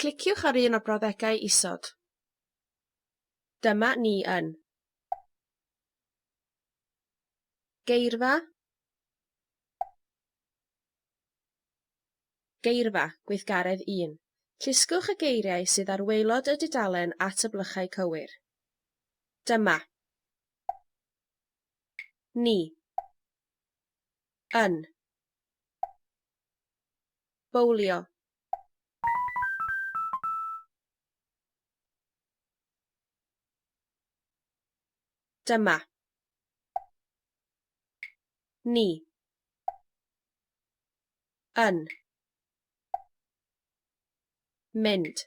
Cliciwch ar un o'r brawddegau isod. Dyma ni yn. Geirfa Geirfa, Gweithgaredd 1. Llusgwch y geiriau sydd ar waelod y dudalen at y blychau cywir. Dyma. Ni. Yn. Bowlio. Dyma. Ni. Yn. Mynd.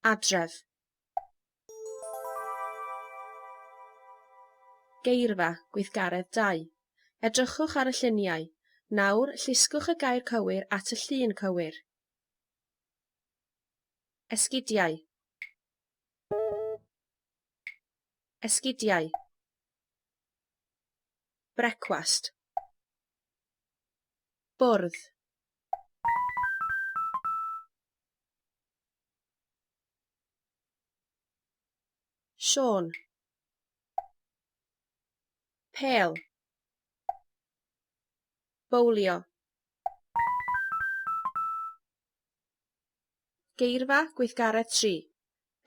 Adref. Geirfa, Gweithgaredd 2. Edrychwch ar y lluniau. Nawr, llusgwch y gair cywir at y llun cywir. Esgidiau. Esgidiau. Brecwast. Bwrdd. Siôn. Pêl. Bowlio. Geirfa, Gweithgaredd 3.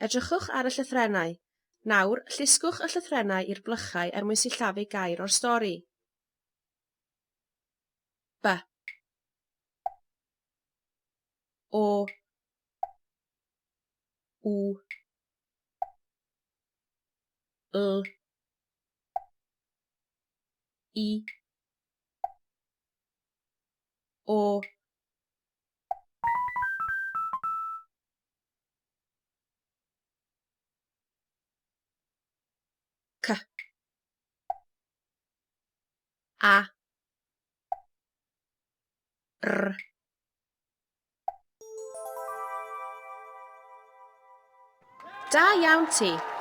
Edrychwch ar y llythrennau. Nawr, llusgwch y llythrennau i'r blychau er mwyn sillafu gair o'r stori. B. O. U. L. I. O. C. A. R. Da iawn ti!